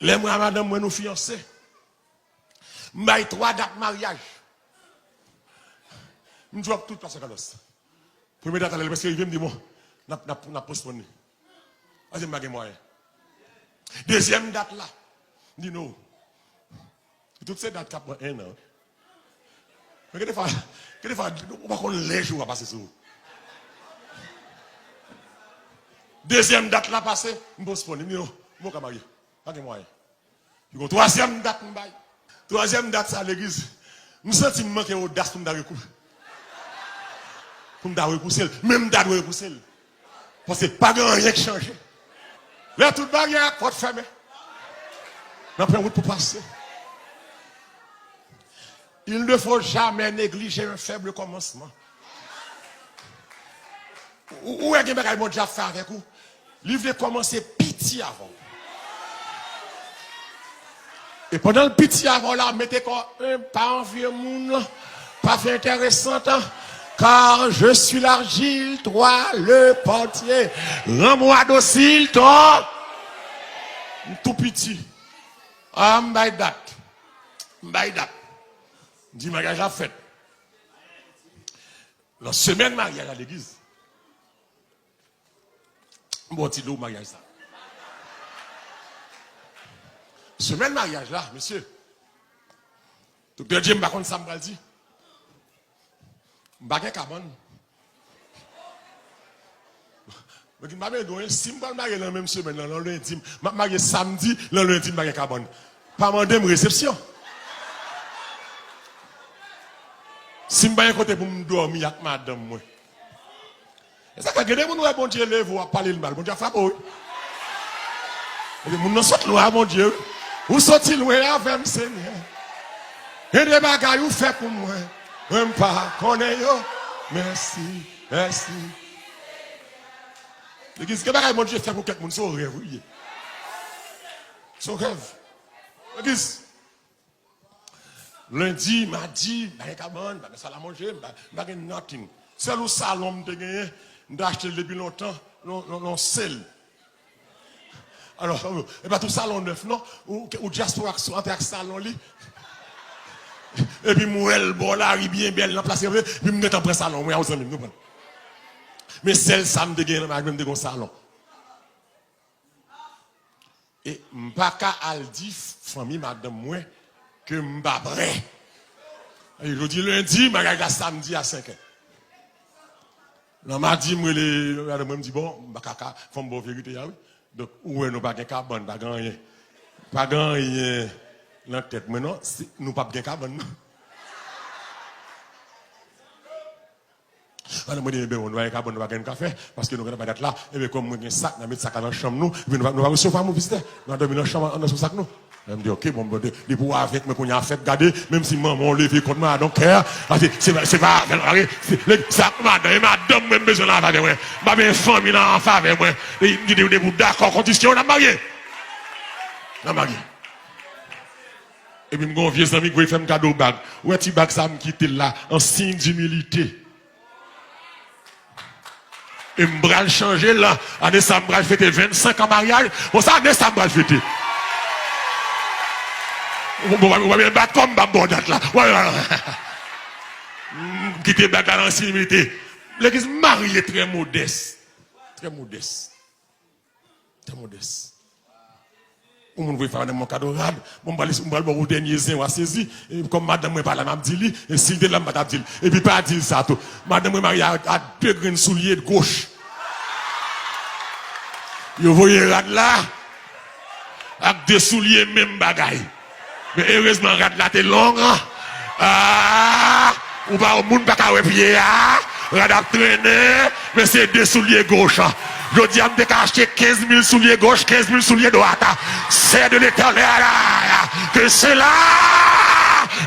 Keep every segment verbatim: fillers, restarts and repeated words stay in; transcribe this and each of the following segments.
Lè mwen a madanm mwen nou fiyanse, m bay twa dat maryaj. M drop tout, Pastè Carlos. Premye dat la, lè l prèske rive, m di, bon, n ap, n ap, n ap postpone li. Paske m pa gen mwayen. Dezyèm dat la, m di, no. Tout se dat k ap pran ennan. Men gen defwa, gen defwa, ou pa konn lè jou a pase sou ou. Dezyèm dat la pase, m postpone li. M di, no, m poko ka marye. Pa gen mwayen. Li gon twazyèm dat m bay. Twazyèm dat sa, legliz, m santi m manke odas pou m ta rekou-, pou m ta repouse l. Men m ta dwe repouse l. Paske pa gen anyen k chanje. Lè tout baryè ak pòt fèmen, n ap fè wout pou pase. Il ne faut jamais négliger un faible commencement. Ou, ou wè gen bagay Bondye ap fè avèk ou. Li vle kòmanse piti avan w. E pandan l piti avan w la, mete kò w pa anvye moun, pa fè enteresan, car je suis l'argile, toi le potier. Rends-moi docile, ton. M tou piti. A, m bay dat. M bay dat. M di maryaj la ap fèt. Nan semèn maryaj la legliz, m ba w ti dlo maryaj sa. Semèn maryaj la, mesye, Doktè Dye, m pa konn sa m pral di. M pa gen kabann. Mwen ki m pa byen dwe, si m pral marye nan menm semèn nan, nan lendi, m ap marye samdi, nan lendi m pa gen kabann. Pa mande m resepsyon. Si m pa gen kote pou m dòmi ak madanm mwen. E sa k fè gen de moun ou wè Bondye leve w ap pale l mal, Bondye ap frape w, wi. Gen de moun nan sot lwa, Bondye, wi. Ou soti lwen avè m, Senyè. Gen de bagay ou fè pou mwen, mwen m pa konnen yo. Mèsi, mèsi. Legliz, gen bagay Bondye fè pou kèk moun, se yon rèv, wi, li ye. Se yon rèv. Legliz, lendi, madi, m pa gen kabann, m pa gen sal a manje, m pa, m pa gen nothing. Sèl yon salon m te genyen, m te achte l depi lontan, yon, yon, yon sèl. Alò, e pa tou salon nèf, non. Ou, ou dyaspora k antre ak salon li. Epi m wè l bò lari byen bèl nan plas, epi m gentan pran salon mwen a yon zanmi m, nou konprann. Men sèl sa m te gen nan maj mwen, m te gen yon salon. E m pa ka al di fanmi madanm mwen ke m pa prè. E jodi lendi, maryaj la samdi a senk è. Nan madi, m rele madanm mwen, m di, bon, m pa ka, ka, fò m ba w verite a, wi. Donk, ou wè nou pa gen kabann, pa gen anyen. Pa gen anyen nan tèt mwen, non, se, nou p ap gen kabann, non. Madanm mwen di, enben, nou pa gen kabann, nou pa gen anyen n ka fè, paske nou gentan bay dat la, enben, kòm mwen gen sak, n a met sak la nan chanm nou, epi nou pa, nou pa resevwa moun vizitè, n a dòmi nan chanm anndan sou sak nou. Mwen m di, oke, bon, bon, de-, depi w avèk mwen kounye a fèt, gade, menm si manman w leve kont mwen, I don't care, paske se, se pa, se, se, se ak madanm, e madanm mwen m bezwen nan favè mwen, m pa bezwen fanmi nan favè mwen, e m di, depi w dakò kondisyon, n ap marye. N ap marye. Epi m gen yon vye zanmi k voye fè m kado bag. Ou wè ti bag sa a, m kite l la, an siy dimilite. E m pral chanje l. Ane sa a, m pral fete vennsenk an maryaj. Bon, se ane sa a, m pral fete. Bon, bon, bon, bon, bat kò m, m pa ba w dat la. M kite bag la nan siy dimilite. Legliz, m marye trè modès. Trè modès. Trè modès. Yon moun voye fè madanm mwen kado rad. Bon, m pral, m pral ba w dènye zen, w a sezi. E kòm madanm mwen pa la, m ap di li. E si l te la, m pa t ap di l. Epi pa di l sa tou. Madanm mwen marye a, a de grenn soulye goch. Yo voye rad la ak de soulye menm bagay. Men erezman, rad la te long. Ah, ou pa, moun pa ka wè pye a. Rad ap trennen, men se de soulye goch. Jodi a, m te ka achte kenz mil soulye goch, kenz mil soulye dwat. C'est de l'Éternel que cela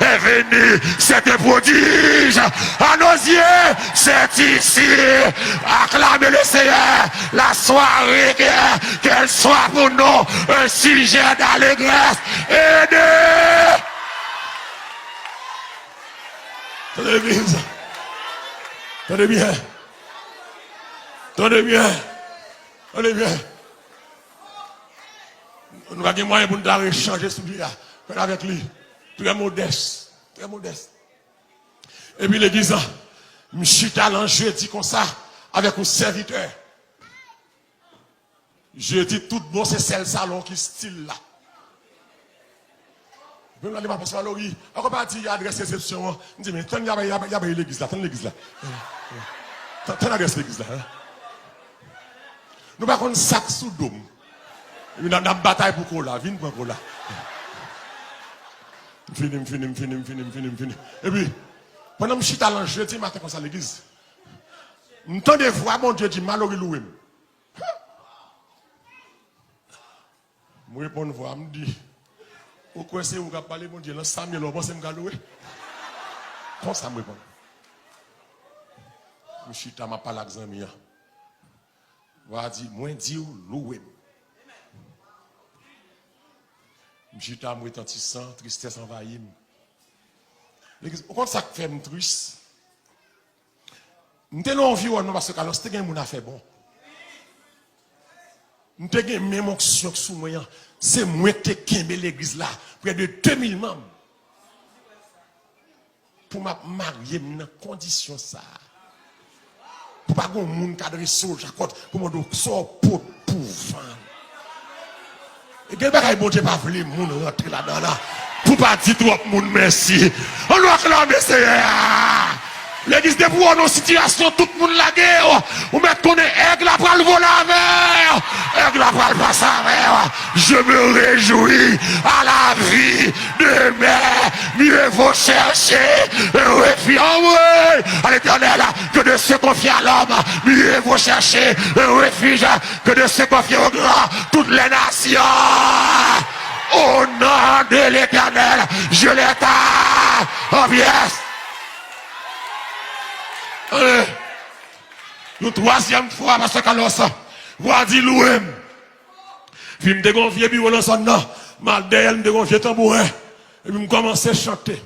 est venu. C'est un prodige à nos yeux. C'est ici. Acclamez le Seigneur. La soirée, que, qu'elle soit pour nous un sujet d'allégresse et de... Tande byen. Tande byen. Tande byen. Tande byen. Nou pa gen mwayen pou n ta rechanje soulye a. Fè l avèk li. Trè modès. Trè modès. Epi legliz la, m chita lan jedi konsa avèk yon sèvitè. Jedi tout bon, se sèl salon ki stil la. Epi m gade, m ap panse Malory, ankò pa di adrès resepsyon an. M di, men tann y a bay, y a bay, y a bay legliz la, tann legliz la. Tann, tann adrès legliz la. Nou pa konn sa k sou do m. Epi n ap, n ap batay pou kola, vin pran kola. M fini, m fini, m fini, m fini, m fini, m fini. Epi, pandan m chita lan jedi maten konsa legliz, m tande vwa Bondye di, Malory louwe m. M reponn vwa, m di, ou kwè se ou k ap pale, Bondye, lan Samyèl, ou panse m ka louwe? Konsa m reponn. M chita, m ap pale ak zanmi an. Vwa a di, mwen di w, louwe m. M chita, m retantisan, tristès anvayi m. Legliz, ou konn sa k fè m tris? M te nan yon anviwònman, pastè Carlos, te gen moun afè bon. M te gen menm onksyon k sou mwen an. Se mwen k te kenbe legliz la, prè de de mil manm. Pou m ap marye m nan kondisyon sa a. Pou pa gen yon moun k adrese w jakòt pou mande w sa w pot pou vann. E gen bagay Bondye pa vle moun rantre ladan la. Pou pa di twòp moun mèsi. Ann nou aklame Seyè a. Legliz, depi w nan sitiyasyon tout moun lage w, ou mèt konnen èg la pral vole avè w. Èg la pral pase avè w. Je me réjouis à la vie de mes. Mieux vaut chercher un refuge à l'Éternel que de se confier à l'homme. Mieux vaut chercher un refuge que de se confier au grand toutes les nations. Au nom de l'Éternel, je les taille en pièces. Allez. Yon twazyèm fwa, pastè Carlos, vwa di louwe m. Epi m te gen yon vye biwo nan zòn nan. M al dèyè l, m te gen yon vye tanbouren. Epi m kòmanse chante.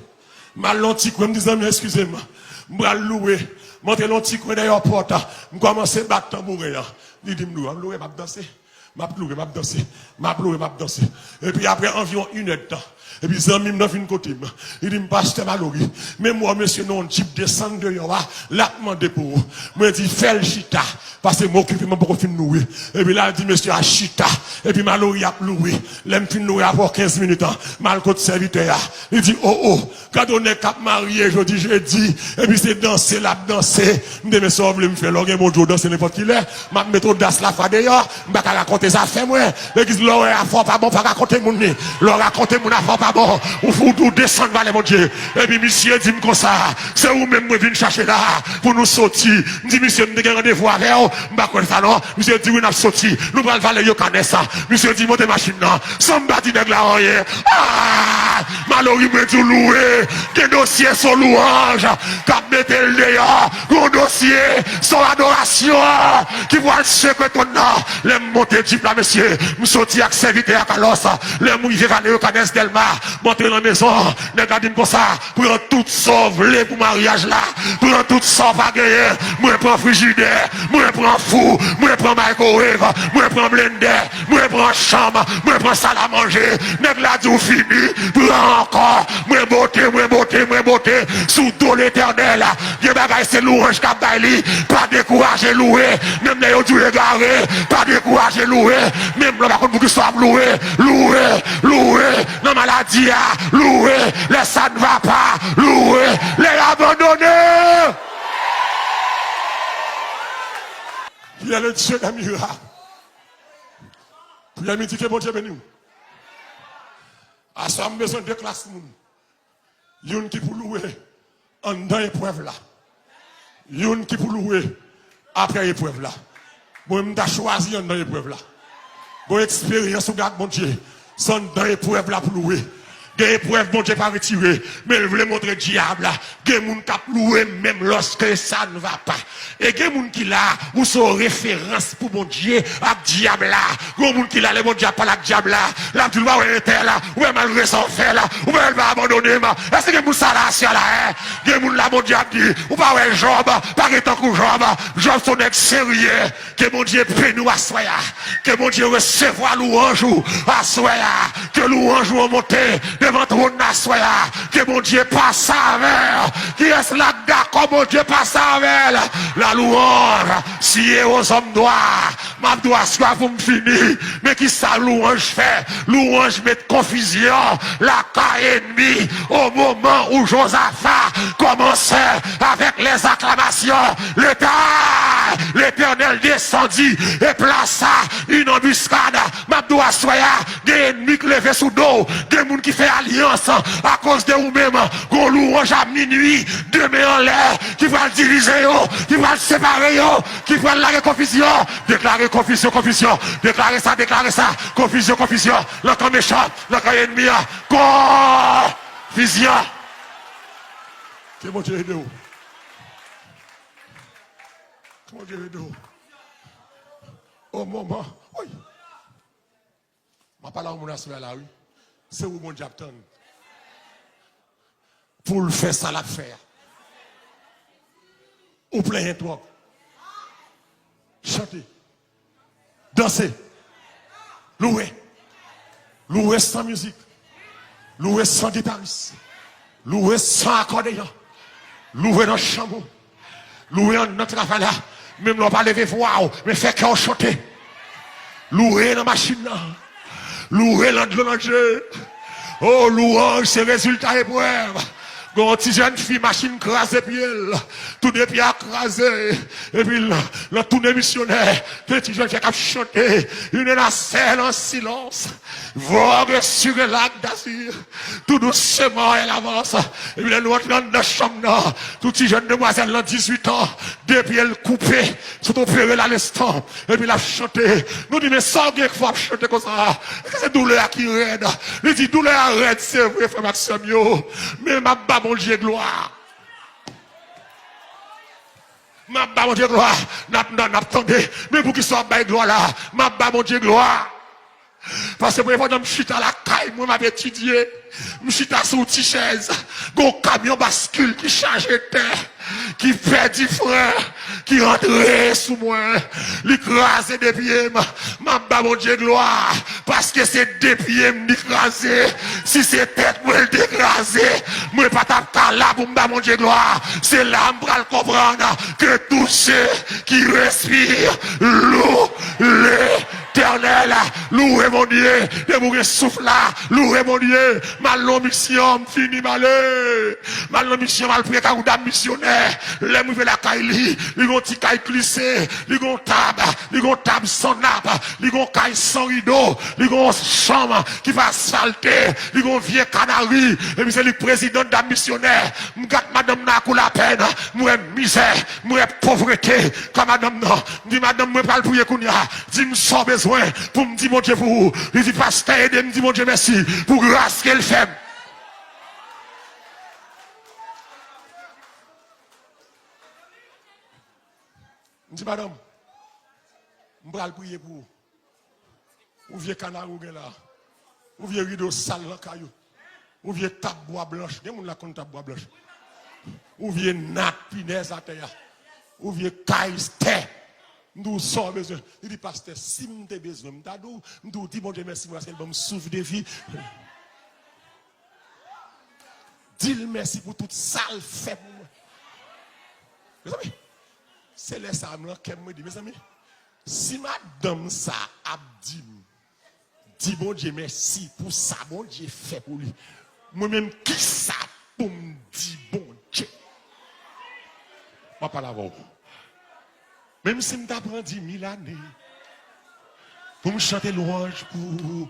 M al nan ti kwen, m di zanmi an, eskize m. M pral louwe. M antre nan ti kwen dèyè pòt la. M kòmanse bat tanbouren an. Li di m louwe, m louwe, m ap danse. M ap louwe, m ap danse. M ap louwe, m ap danse. Epi apre anviwon inèdtan, epi zanmi m nan vin kote m. Li di m, pastè Malory, men m wè mesye nan yon djip desann deyò a, l ap mande pou ou. Mwen di, fè l chita, paske m okipe, mwen poko fin louwe. Epi l al di mesye a chita. Epi Malory ap louwe. Lè m fin louwe, apre kenz minit an, m al kot sèvitè a. Li di, o, o, gade yon nèg k ap marye jodi jedi, epi se danse l ap danse. M di, men sa w vle m fè, lè w gen Bondye w danse nenpòt ki lè. M ap met odas lafwa deyò, m pa ka rakonte zafè mwen. Legliz, lè w wè afè w pa bon, pa rakonte moun li. Lè w rakonte moun afè w pa bon, ou, ou, ou desann valè Bondye. Epi misye di m konsa, se ou menm mwen vin chache la pou nou soti. M di misye, m te gen randevou avè w, m pa kwè sa non. Misye di wi, n ap soti. Nou pral vale Yokanès. Misye di monte machin nan. San m pa di nèg la anyen. Ah! Malory, mwen di w louwe. Gen dosye se yon lwanj k ap mete l deyò. Gen yon dosye se yon adorasyon ki pral sekwe twòn nan. Lè m monte djip la, mesye, m soti ak sèvitè a Carlos. Lè m rive vale Yokanès Dèlma, m antre nan mezon, nèg la di m konsa, pran tout sa w vle pou maryaj la. Pran tout sa w pa genyen. Mwen pran frijidè, mwen pran fou, mwen pran microwave, mwen pran blendè, mwen pran chanm, mwen pran sal a manje. Nèg la di w fini, pran ankò. Mwen bote, mwen bote, mwen bote sou do Letènèl. Gen bagay se lwanj k ap bay li. Pa dekouraje louwe. Menm lè yo di w egare, pa dekouraje louwe. Menm lè w pa konn poukisa w ap louwe, louwe, louwe. Nan maladi a, louwe. Lè sa n va pa, louwe. Lè y abandone. Il est le Dieu des miracles. Priyè midi, ke Bondye beni w. Aswè a, m bezwen de klas moun. Youn ki pou louwe anndan eprèv la. Youn ki pou louwe apre eprèv la. Bon, m ta chwazi anndan eprèv la. Bon, eksperyans ou gen ak Bondye, se anndan eprèv la pou louwe. Gen eprèv Bondye pa retire, men l vle montre dyab la. Gen moun k ap louwe menm lòske sa n va pa. E gen moun ki la, ou se yon referans pou Bondye ak dyab la. Gen moun ki la, lè Bondye ap pale ak dyab la, l ap di l, ou pa wè entèl la, ou pa wè malgre sa w fè la, ou pa wè l pa abandone m. Èske gen moun sa la, aswè la, en? Gen moun la, Bondye ap di, ou pa wè Jòb, pa gen tankou Jòb. Jòb se yon nèg serye. Ke Bondye beni w aswè a. Ke Bondye resevwa lwanj ou aswè a. Ke lwanj ou an monte devan twòn nan aswè a. Ke Bondye pase avè w. Kiyès la k dakò Bondye pase avè l? La louange, si e o zòm dwa. M ap di w aswè a pou m fini. Men kisa lwanj fè? Lwanj met konfizyon lakay ènmi. Au moment où Josaphat commençait avec les acclamations, l'État, l'Éternel descendit et plaça une embuscade. M ap di w aswè a, gen ènmi k leve sou do w, gen moun ki fè alyans akoz de ou menm. Gon lwanj a minui, de men anlè, ki pral divize yo, ki pral separe yo, ki pral lage konfizyon. Deklare konfizyon, konfizyon. Deklare sa, deklare sa. Konfizyon, konfizyon. Nan kan mechan, nan kan ènmi an. Konfizyon. Ke Bondye ede w. Ke Bondye ede w. O moman. Wi. M ap pale a yon moun aswè a la, wi. Se ou Bondye ap tann. Pou l fè sa l ap fè a. Ou plenyen twòp. Chante. Danse. Louwe. Louwe san mizik. Louwe san gitaris. Louwe san akòdeyon. Louwe nan chanm ou. Louwe anndan travay la. Menm lè w pa leve vwa w, men fè kè w chante. Louwe nan machin nan. Louwe nan dlo nan je. O, lwanj se rezilta eprèv. Gon ti jèn fi machin kraze pye l. Tou de pye a kraze. Epi l nan tounen misyonè. Gen ti jèn fi k ap chante. Une nacelle en silence. Vogue sur un lac d'azur. Tout doucement elle avance. Epi lè nou antre anndan chanm nan, tout ti jèn demwazèl nan dizuit an, de pye l koupe, sot opere l a lestan. Epi l ap chante. Nou di, men sa w gen k fè w ap chante konsa? Èske se doulè a ki rèd? Li di, doulè a rèd, se vre, frè m ak sè m yo. Men m ap ba Bondye glwa. M ap ba Bondye glwa. N ap, n ap, n ap tande. Men poukisa w ap bay glwa la? M ap ba Bondye glwa. Paske premye pandan m chita lakay mwen, m ap etidye, m chita sou ti chèz, gon kamyon baskil ki chaje tè, ki pèdi fren, ki rantre sou mwen, li kraze de pye m. M ap ba Bondye glwa, paske se de pye m li kraze. Si se tèt mwen l te kraze, mwen pa t ap ka la pou m ba Bondye glwa. Se la m pral konprann que tous ceux qui respirent louent l'Éternel. Louwe Bondye. Depi w gen souf la, louwe Bondye. M al nan misyon, m fini m ale. M al nan misyon, m al priye kay yon dam misyonè. Lè m rive lakay li, li gon ti kay klise, li gon tab, li gon tab san nap, li gon kay san rido, li gon chanm ki pa asfalte, li gon vye kanari, epi se li k prezidan dam misyonè. M gad madanm nan ak yon lapèn, m wè mizè, m wè povrete kan madanm nan. M di, madanm, mwen pral priye kounye a. Di m sa w bezwen pou m di Bondye pou ou. Li di, pastè, ede m di Bondye mèsi pou gras ke l fè m. M di, madanm, m pral priye pou ou. Ou vye kanari w gen la. Ou vye rido sal nan kay ou. Ou vye tab bwa blanch. Gen moun la konn tab bwa blanch. Ou vye nat pinèz atè a. Ou vye kay tè. M di w sa w bezwen. Li di, pastè, si m te bezwen, m ta di w, m di w, di Bondye mèsi pou paske l ban m souf de vi. Di l mèsi pou tout sa l fè pou mwen. Mezanmi, se lè sa a m lan kè m, mwen di, mezanmi, si madanm sa ap di m, di Bondye mèsi pou sa Bondye fè pou li, mwen menm, kisa pou m di Bondye? M ap pale avè w. Menm si m ta pran di mil ane pou m chante lwanj pou ou,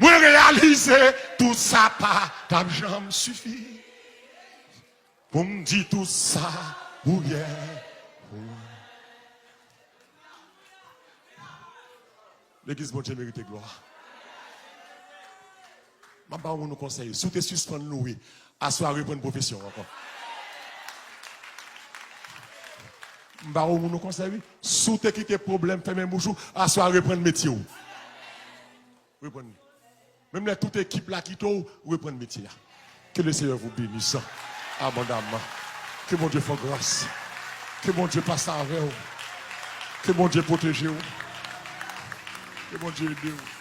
mwen reyalize tout sa pa t ap janm sifi pou m di tout sa ou ye pou mwen. Legliz Bondye merite glwa. M ap ba yon moun yon konsèy. Si w te sispann louwe, aswè a reprann pwofesyon w ankò. M ba yon moun yon konsèy, wi. Si w te kite pwoblèm fèmen bouch ou, aswè a reprann metye w. Reprann li. Menm lè tout ekip la kite w, reprann metye a. Que le Seigneur vous bénisse abondamment. Que Bondye fè w gras. Que Bondye pase avè w. Que Bondye pwoteje w. Que Bondye ede w.